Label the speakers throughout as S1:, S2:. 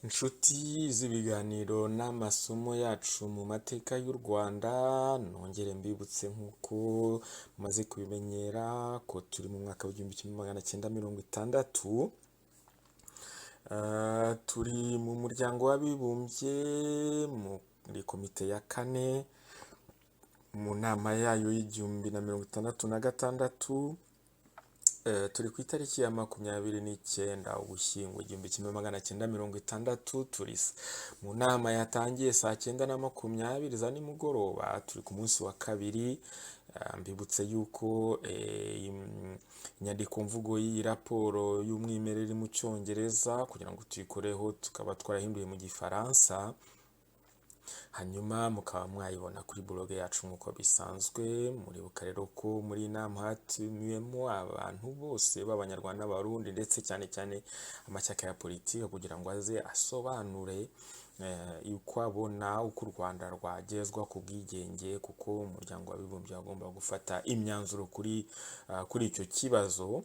S1: Inshuti z'ibiganiro n'amasomo yacu mu mateka y'u Rwanda, nongere mbibutse nk'uko mumaze kubimenyera ko turi mu mwaka w'1960, turi mu muryango w'abibumbye muri komite ya kane, mu nama yayo y'1066, turi ku itariki ya 29 Ugushyingo 1960, turi mu nama yatangiye saa 9:20 za nimugoroba, turi ku munsi wa kabiri. Mbibutse yuko inyandiko mvugo y'iyi raporo y'umwimerere mu Cyongereza, kugira ngo tuyikoreho tukaba twarahinduye mu Gifaransa, hanyuma mukaba mwayibona kuri blog yacu nk'uko bisanzwe. Muribuka rero ko muri iyi nama hatumiwemo abantu bose b'Abanyarwanda n'Abarundi, ndetse cyane cyane amashyaka ya politiki, kugira ngo aze asobanure uko abona uko u Rwanda rwagezwa ku bwigenge, kuko umuryango w'abibumbye wagomba gufata imyanzuro kuri icyo kibazo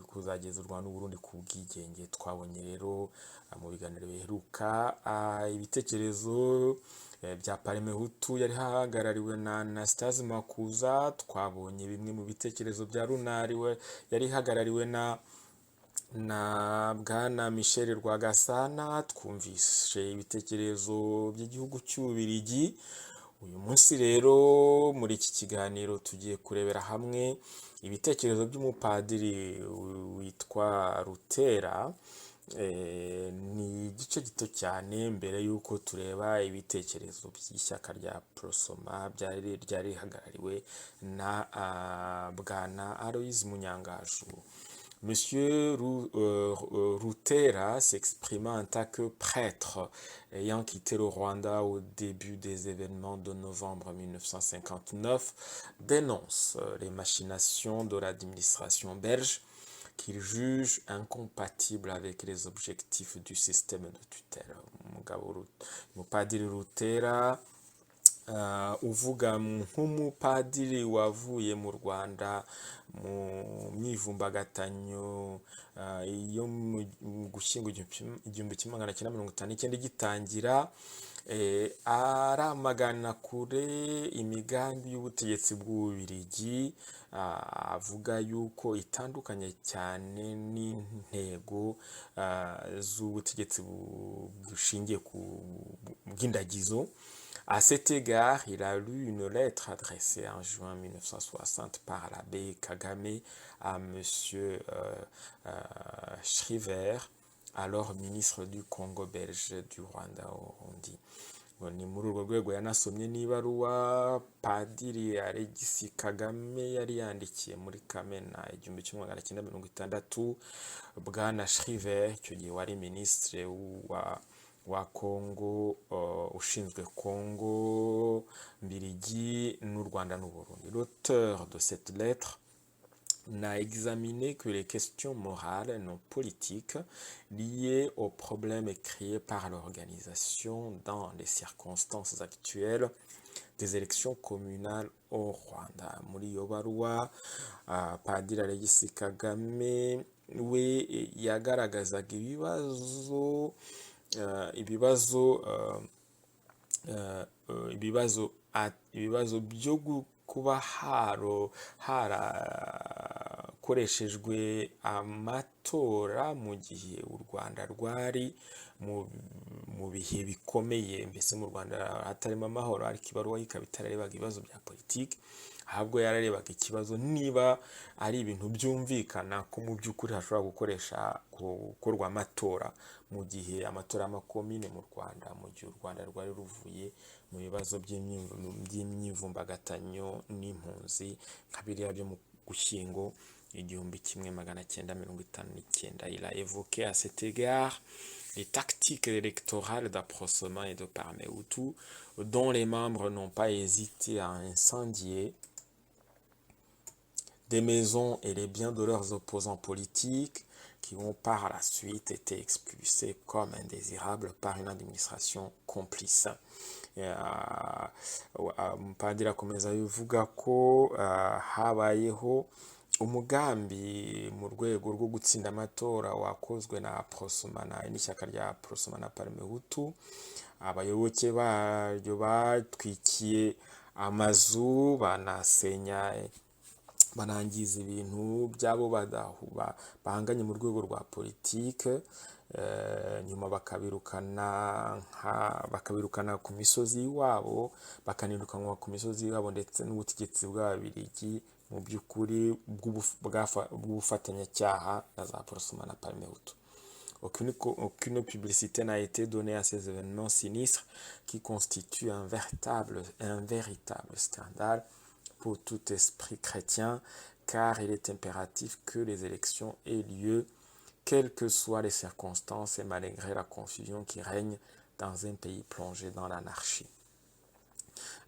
S1: kuzageza u Rwanda n'Uburundi ku bwigenge. Twabonye rero mu biganiro biheruka ibitekerezo bya Parmehutu yari hagarariwe na Anastase Makuza, twabonye bimwe mu bitekerezo bya Runari we yari ihagarariwe na Bwana Michel Rwagasana, twumvise ibitekerezo by'igihugu cy'Ububiligi. Uyu munsi rero muri iki kiganiro tugiye kurebera hamwe ibitekerezo by'umupadiri witwa Rutera. Ni igice gito cyane mbere y'uko tureba ibitekerezo by'ishyaka rya Aprosoma ryari rihagarariwe na Bwana Aloys Munyangaju. Monsieur Rutera s'exprima en tant que prêtre ayant quitté le Rwanda au début des événements de novembre 1959, dénonce les machinations de l'administration belge qu'il juge incompatibles avec les objectifs du système de tutelle. Umugabo umupadiri Rutera uvuga nk'umupadiri wavuye mu Rwanda mu myivumbagatanyo yo mu Gushyingo 1959 igitangira, aramagana kure imigambi y'ubutegetsi bw'Ububiligi, avuga yuko itandukanye cyane n'intego z'ubutegetsi bushingiye ku bw'indagizo. À cet égard, il a lu une lettre adressée en juin 1960 par l'abbé Kagame à Monsieur Schriver, alors ministre du Congo belge du Rwanda-Urundi. Ngo ni muri urwo rwego yanasomye n'ibaruwa Padiri Alegisi Kagame yari yandikiye muri Kamena 1960 Bwana Schriver, icyo gihe wari minisitiri wa Congo, ushinzwe Congo Mbirigi n'u Rwanda n'u Burundi. L'auteur de cette lettre n'a examiné que les questions morales, non politiques, liées aux problèmes créés par l'organisation dans les circonstances actuelles des élections communales au Rwanda. Muri iyo baruwa, Padiri Alegisi Kagame we yagaragazaga ibibazo byo kuba harakoreshejwe amatora mu gihe u Rwanda rwari mu bihe bikomeye, mbese mu Rwanda hatarimo amahoro. Ariko ibaruwa ikaba itararebaga ibibazo bya politiki, ahubwo yararebaga ikibazo niba ari ibintu byumvikana ko mu by'ukuri hashobora gukoresha gukorwa amatora mu gihe amatora y'amakomine mu Rwanda, mu gihe u Rwanda rwari ruvuye mu bibazo by'imyivumbagatanyo n'impunzi nka biriya byo mu Gushyingo 1959. Il a évoqué à cet égard les tactiques électorales d'Aprosoma et de Parmehutu, dont les membres n'ont pas hésité à incendier des maisons et les biens de leurs opposants politiques, qui ont par la suite été expulsés comme indésirables par une administration complice. Padiri akomeza bivuga ko habayeho Umugambi mu rwego rwo gutsinda amatora wakozwe na Aprosoma n'ishyaka rya Aprosoma na Parmehutu. Abayoboke baryo batwikiye amazu, banasenya, banangiza ibintu byabo bahanganye mu rwego rwa politike, nyuma bakabirukana ku misozi y'iwabo, bakanirukanwa ku misozi y'iwabo ndetse n'ubutegetsi bw'Ababiligi mu by'ukuri bw'ubufatanyacyaha na za Aprosoma na Parmehutu. Aucune publicité n'a été donnée à ces événements sinistres qui constituent un véritable scandale pour tout esprit chrétien, car il est impératif que les élections aient lieu, quelles que soient les circonstances et malgré la confusion qui règne dans un pays plongé dans l'anarchie.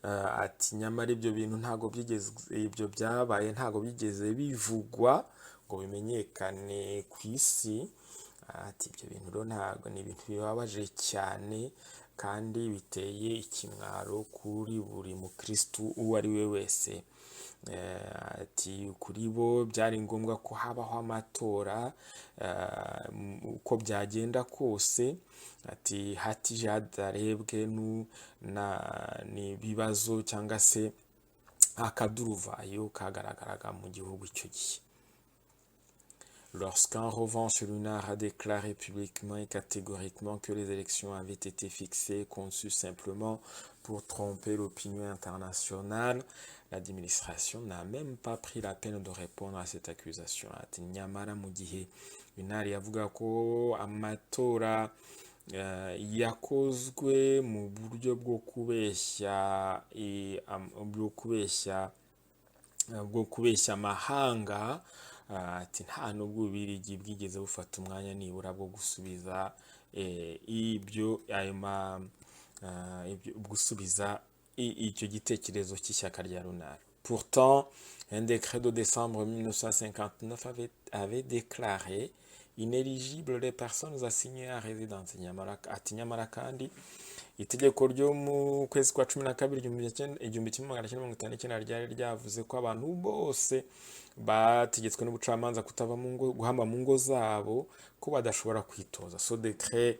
S1: Ati nyamara ibyo bintu ntabwo byigeze, ibyo byabaye ntabwo byigeze bivugwa ngo bimenyekane ku isi. Ati ibyo bintu rero ntabwo, ni ibintu bibabaje cyane kandi biteye ikimwaro kuri buri mukristu uwo ari we wese. Ati kuri bo byari ngombwa ko habaho amatora uko byagenda kose, ati hatije hadarebwe n'ibibazo cyangwa se akaduruvayo kagaragaraga mu gihugu icyo gihe. Lorsqu'en revanche l'UNAR a déclaré publiquement et catégoriquement que les élections avaient été fixées et conçues simplement pour tromper l'opinion internationale, l'administration n'a même pas pris la peine de répondre à cette accusation. Ati nyamara mu gihe UNAR yavuga ko amatora yakozwe mu buryo bwo kubeshya amahanga, ati nta nubwo Ububiligi bwigeze bufata umwanya nibura bwo gusubiza ibyo ayo ma gusubiza icyo gitekerezo cy'ishyaka rya l'UNAR. Pourtant, un décret de décembre 1959 avait déclaré inéligibles les personnes assignées à résidence. Nyamara, ati nyamara kandi itegeko ryo mu kwezi kwa 12 1959 ryari ryavuze ko abantu bose bategetswe n'ubucamanza kutava mu ngo, guhama mu ngo zabo, ko badashobora kwitoza. Ce décret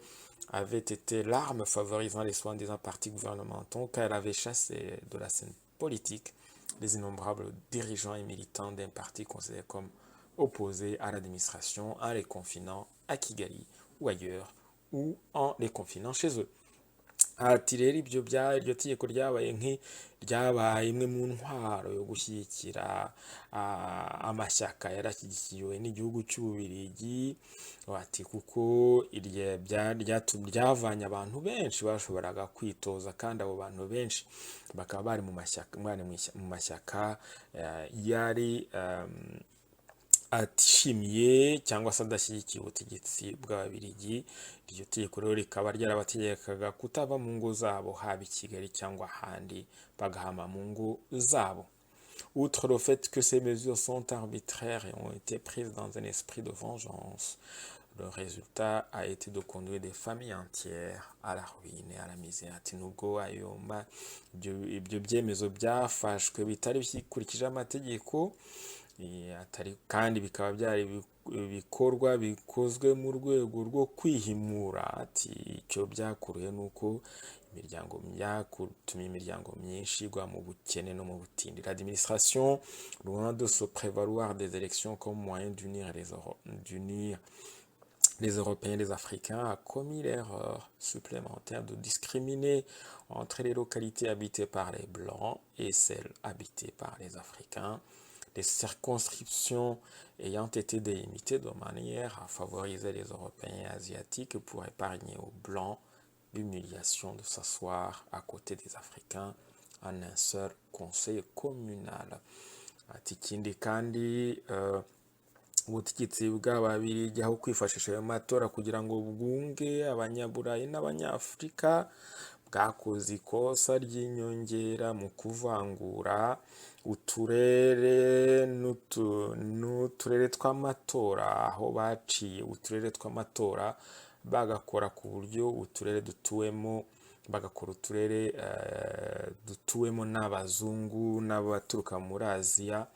S1: avait été l'arme favorisant les soi-disant partis gouvernementaux, car elle avait chassé de la scène politique les innombrables dirigeants et militants d'un parti considéré comme opposé à l'administration en les confinant à Kigali ou ailleurs ou en les confinant chez eux. Ati rero ibyo bya iryo tegeko ryabaye nki ryabaye imwe mu ntwaro yo gushyigikira amashyaka yarashyigikiwe n'igihugu cy'Ububiligi. Ati kuko iryo ryavanye abantu benshi bashoboraga kwitoza, kandi abo bantu benshi bakaba bari mu mashyaka yari atishimiye cyangwa se adashyigikiye ubutegetsi bw'Ababiligi. Iryo tegeko rero rikaba ryarabategekaga kutava mu ngo zabo, haba i Kigali cyangwa ahandi, bagahama mu ngo zabo. Outre le fait que ces mesures sont arbitraires et ont été prises dans un esprit de vengeance, le résultat a été de conduire des familles entières à la ruine et à la misère. Ati nubwo ayo ibyo byemezo byafashwe bitari bikurikije amategeko, atari kandi bikaba byari ibikorwa bikozwe mu rwego rwo kwihimura, ati icyo byakuruye ni uko imiryango, byatumye imiryango myinshi igwa mu bukene no mu butindi. L'administration, loin de se prévaloir des élections comme moyen d'unir les Européens et les Africains, a commis l'erreur supplémentaire de discriminer entre les localités habitées par les Blancs et celles habitées par les Africains, les circonscriptions ayant été délimitées de manière à favoriser les Européens et Asiatiques pour épargner aux Blancs l'humiliation de s'asseoir à côté des Africains en un seul conseil communal. Ati ikindi kandi ubutegetsi bw'Ababiligi, aho kwifashisha ayo matora kugira ngo bwunge Abanyaburayi n'Abanyafurika, bwakoze ikosa ry'inyongera mu kuvangura uturere n'uturere tw'amatora, aho baciye uturere tw'amatora bagakora ku buryo uturere dutuwemo, bagakora uturere dutuwemo n'abazungu n'abaturuka muri Aziya,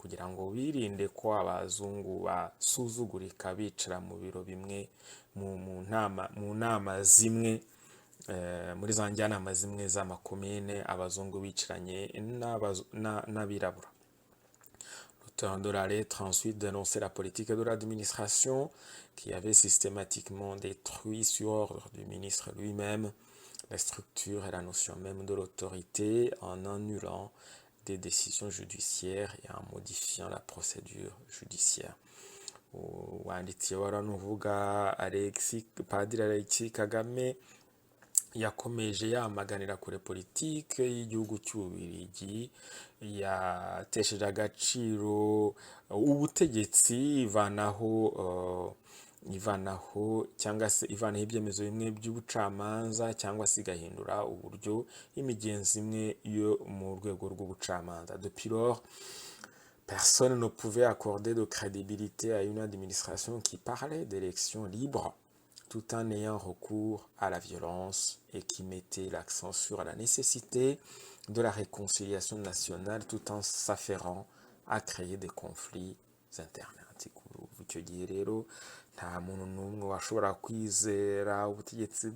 S1: Kugira ngo birinde ko abazungu basuzugurika bicara mu biro bimwe, mu nama zimwe, muri za njyanama zimwe z'amakomine, abazungu bicaranye n'abirabura. L'auteur de la lettre ensuite dénonçait la politique de l'administration qui avait systématiquement détruit, sur ordre du ministre lui-même, la structure et la notion même de l'autorité en annulant des décisions judiciaires et en modifiant la procédure judiciaire. Wanditse iyo nuvuga Alexis, Padiri Alexis Kagame, yakomeje yamaganira kure politike y'igihugu cy'Ububiligi yatesheje agaciro ubutegetsi, ivanaho cyangwa se ivanaho ibyemezo bimwe by'ubucamanza, cyangwa se igahindura uburyo imigenzo imwe yo mu rwego rw'ubucamanza. Depuis lors, personne ne pouvait accorder de crédibilité à une administration qui parlait d'élections libres tout en ayant recours à la violence et qui mettait l'accent sur la nécessité de la réconciliation nationale tout en s'affairant à créer des conflits internes. Ati kuva icyo gihe rero nta muntu n'umwe washobora kwizera ubutegetsi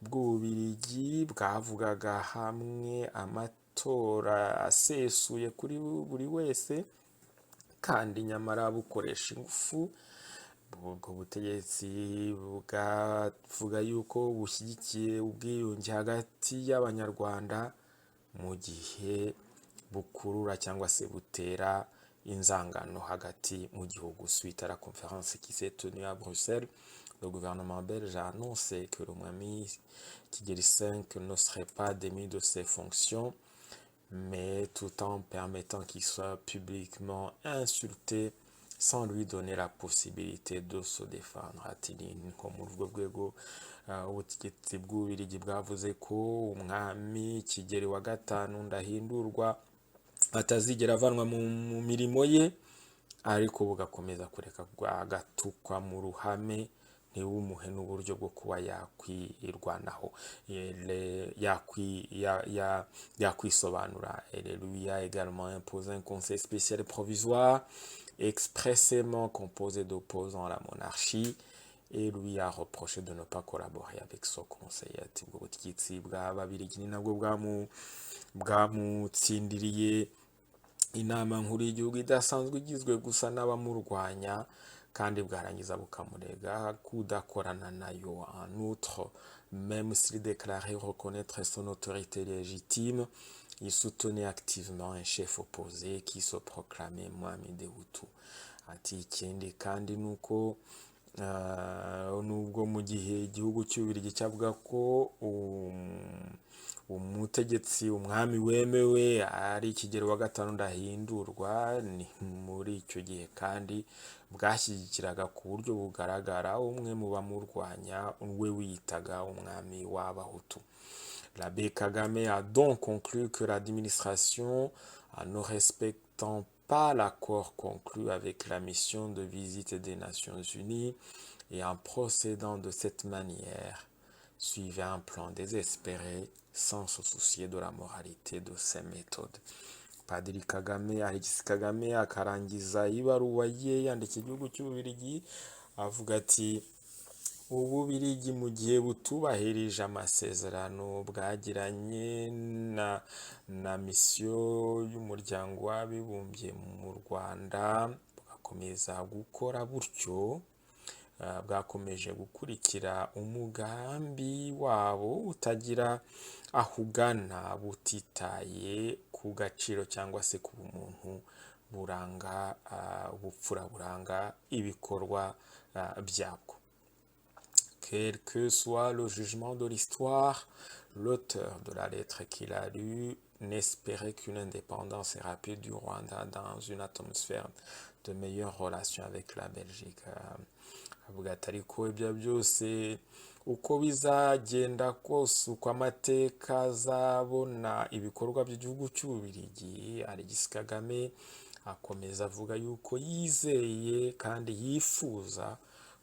S1: bw'Ububirigi bwavugaga hamwe amatora asesuye kuri buri wese, kandi nyamara bukoresha ingufu. Ubwo butegetsi bwavuga yuko bushyigikiye ubwiyunge hagati y'Abanyarwanda mu gihe bukurura cyangwa se butera inzangano hagati mu gihugu. Suite à la conférence qui s'est tenue à Bruxelles, le gouvernement belge a annoncé que le Mwami Kigeli V ne serait pas démis de ses fonctions, mais tout en permettant qu'il soit publiquement insulté sans lui donner la possibilité de se défendre. Ati ni nko muri urwo rwego ubutegetsi bw'Ububiligi bwavuze ko umwami Kigeli wa gatanu Ndahindurwa atazigera avanwa mu mirimo ye, ariko bugakomeza kureka agatukwa mu ruhame, ntibumuhe n'uburyo bwo kuba yakwirwanaho, yakwisobanura. Elle lui a également imposé un conseil spécial provisoire expressément composé d'opposants à la monarchie et lui a reproché de ne pas collaborer avec ce conseil. Ati ubwo butegetsi bw'Ababiligi ni nabwo bwamutsindiriye inama nkuru y'igihugu idasanzwe igizwe gusa n'abamurwanya, kandi bwarangiza bukamurega kudakorana nayo. En outre, même s'il déclarait reconnaître son autorité légitime, il soutenait activement un chef opposé qui se proclamait Mwami des Hutus. Ati ikindi kandi ni uko nubwo mu gihe igihugu cy'Ububiligi cyavuga ko umutegetsi, umwami wemewe ari Kigeli wa gatanu Ndahindurwa, ni muri icyo gihe kandi bwashyigikiraga ku buryo bugaragara umwe mu bamurwanya, we wiyitaga umwami w'Abahutu. L'abbé Kagame a donc conclu que l'administration, en ne respectant pas l'accord conclu avec la mission de visite des Nations Unies et en procédant de cette manière, suivait un plan désespéré sans se soucier de la moralité de ses méthodes. Padiri Kagame, Alexis Kagame, akarangiza ibaruwa ye yandikiye igihugu cy'Ububiligi avuga ati Ububirigi mu gihe butubahirije amasezerano bwagiranye na misiyo y'Umuryango w'Abibumbye mu Rwanda, bugakomeza gukora butyo, bwakomeje gukurikira umugambi wabo utagira aho ugana, butitaye ku gaciro cyangwa se ku bumuntu buranga ubupfura buranga ibikorwa byabwo. Quel que soit le jugement de l'histoire, l'auteur de la lettre qu'il a lue n'espérait qu'une indépendance rapide du Rwanda dans une atmosphère de meilleures relations avec la Belgique. Avuga ati ariko ibyo byose uko bizagenda kose, uko amateka azabona ibikorwa by'igihugu cy'Ububiligi, Alexis Kagame akomeza avuga yuko yizeye kandi yifuza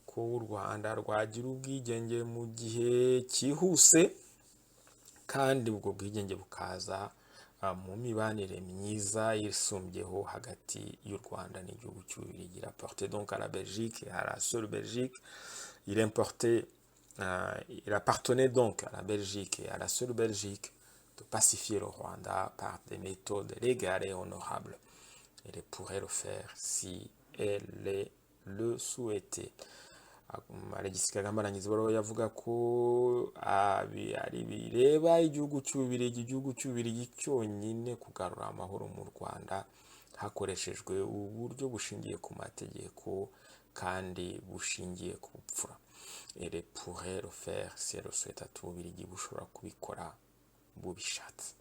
S1: ko u Rwanda rwagira ubwigenge mu gihe cyihuse, kandi ubwo bwigenge bukaza. mu mibanire myiza yisumbyeho hagati y'u Rwanda n'igihugu cy'Ububiligi. Il apportait donc à la Belgique et à la seule Belgique, il appartenait donc à la Belgique et à la seule Belgique de pacifier le Rwanda par des méthodes légales et honorables. Elle pourrait le faire si elle le souhaitait. Alegisi Kagame arangiza ibaruwa yavuga ko ari bireba igihugu cy'Ububiligi, igihugu cy'Ububiligi cyonyine, kugarura amahoro mu Rwanda hakoreshejwe uburyo bushingiye ku mategeko kandi bushingiye ku bupfura. Elle pourrait le faire si elle le souhaite. Ati Ububiligi bushobora kubikora bubishatse.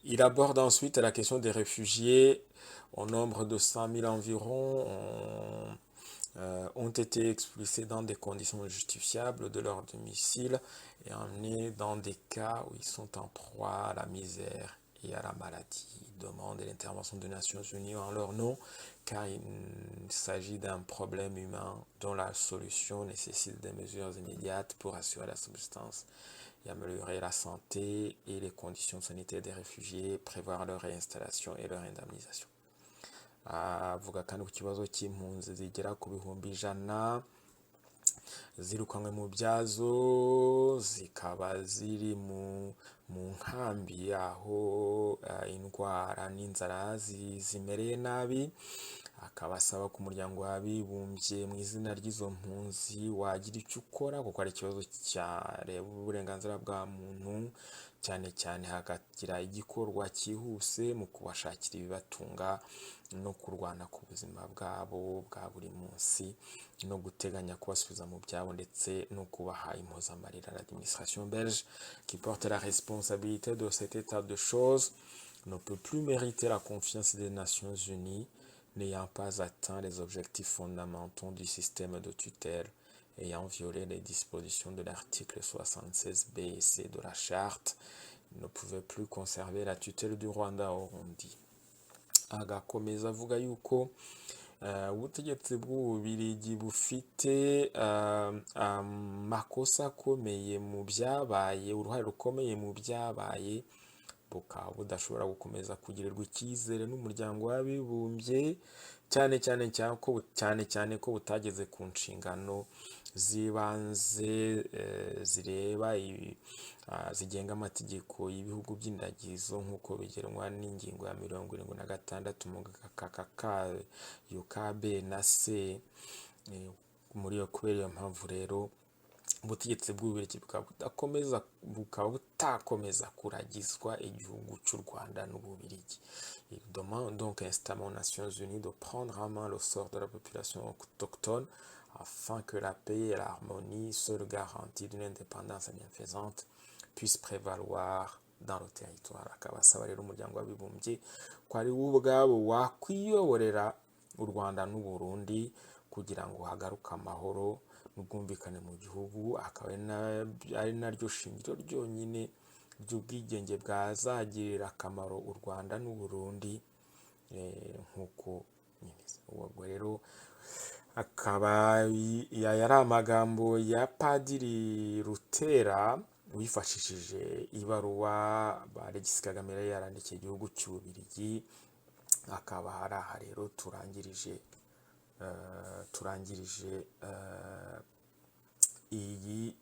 S1: Il aborde ensuite la question des réfugiés au nombre de 100 000 environ ont été expulsés dans des conditions injustifiables de leur domicile et emmenés dans des cas où ils sont en proie à la misère et à la maladie. Ils demandent l'intervention des Nations Unies en leur nom, car il s'agit d'un problème humain dont la solution nécessite des mesures immédiates pour assurer la subsistance et améliorer la santé et les conditions sanitaires des réfugiés, prévoir leur réinstallation et leur indemnisation. Avuga kandi ku kibazo cy'impunzi zigera ku 100,000 zirukanywe mu byazo, zikaba ziri mu nkambi aho indwara n'inzara zimereye nabi, akaba asaba ko Umuryango w'Abibumbye mu izina ry'izo mpunzi wagira icyo ukora, kuko ari ikibazo cyareba uburenganzira bwa muntu, cyane cyane hakagira igikorwa cyihuse mu kubashakira ibibatunga no kurwana ku buzima bwabo bwa buri munsi no guteganya kubasubiza mu byabo ndetse no kubaha impozamarira. L'administration belge, qui porte la responsabilité de cet état de choses, ne peut plus mériter la confiance des Nations Unies, n'ayant pas atteint les objectifs fondamentaux du système de tutelle, ayant violé les dispositions de l'article 76b et c de la charte, il ne pouvait plus conserver la tutelle du Rwanda-Urundi. Agakomeza avuga yuko ubutegetsi bw'Ububiligi bufite amakosa akomeye mu byabaye, uruhare rukomeye mu byabaye, bukaba budashobora gukomeza kugirirwa icyizere n'Umuryango w'Abibumbye, cyane cyane ko butageze ku nshingano z'ibanze zireba zigenga amategeko y'ibihugu by'indagizo, nk'uko bigenwa n'ingingo ya 76 mu gaka kayo ka B na C. Muri iyo, kubera iyo mpamvu rero, ubutegetsi bw'Ububiligi bukaba butakomeza kuragizwa igihugu cy'u Rwanda n'Ububiligi. Il demande donc instamment aux Nations Unies de prendre en main le sort de la population autochtone afin que la paix et l'harmonie, seule garantie d'une indépendance bienfaisante, puissent prévaloir dans le territoire. Akaba asaba rero Umuryango w'Abibumbye ko ari wo ubwabo wakwiyoborera u Rwanda n'u Burundi kugira ngo hagaruke amahoro n'ubwumvikane mu gihugu, akaba ari naryo shingiro ryonyine ry'ubwigenge bwazagirira akamaro u Rwanda n'u Burundi nk'uko bimeze. Ubwo rero akaba yari amagambo ya Padiri Rutera wifashishije ibaruwa Alegisi Kagame yari yarandikiye igihugu cy'Ububiligi. Akaba ari aha rero turangirije iyi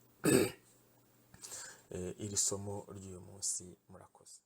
S1: iri somo ry'uyu munsi. Murakoze.